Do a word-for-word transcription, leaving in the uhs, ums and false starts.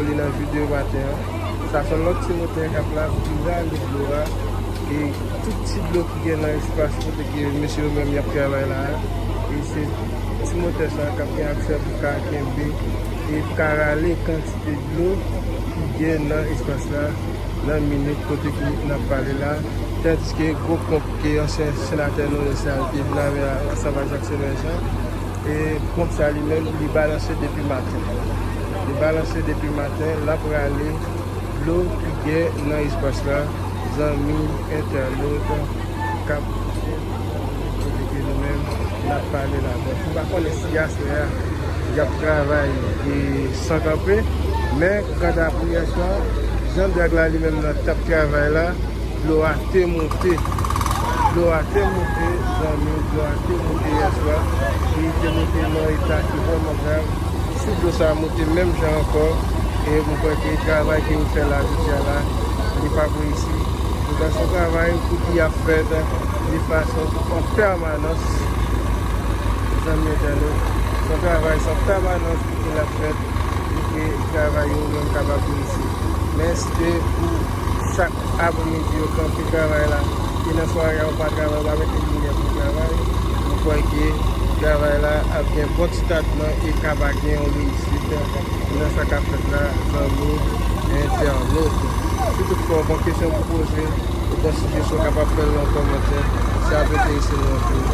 Li nan videyo maten an. Sa se yon lòt ti motè k ap la pou ki rale dlo a. E tout ti dlo ki gen nan espas kote ke mesye yo menm y ap travay la a. E se ti motè sa a k ap gen aksè pou ka kenbe e pou ka rale kantite dlo ki gen nan espas la nan minit kote ke n ap pale la. Tandiske gwo ponp ke ansyen senatè Noël Saint te vin avè ansanm ak Jacques Semer Jean, e ponp sa li menm, li balanse depi maten. Li balanse depi maten, l ap rale dlo ki gen nan espas la, zanmi entènot k ap kote ke nou menm n ap pale la. Bon, m pa konnen si aswè a y ap travay e san kanpe, men kanta pou yè swa, jan drag la li menm nan t ap travay la, dlo a te moute. Dlo a te moute, zanmi, dlo a te moute yè swa. Li te moute nan eta ki vrèman grav. Si dlo sa a moute menm jan ankò, e mwen kwè ke travay ke yo fè la jodi a la, li p ap reyisi. Paske se yon travay pou ki ap fèt de fason an pèmanans, zanmi entènot. Se yon travay se an pèmanans pou ki l ap fèt, pou ke travay yo menm kapab reyisi. Men si te pou chak apremidi yo kanpe travay la, e nan sware a yo pa travay, yo pa mete limyè pou travay, mwen kwè ke travay la ap gen bon ti tatman e ka pa gen yon reyisit nan sa k ap fèt la, zanmi entènot. Si toutfwa w gen kesyon pou poze, ou gen sijesyon, w kapab fè l nan kòmantè, sa ap enterese nou anpil.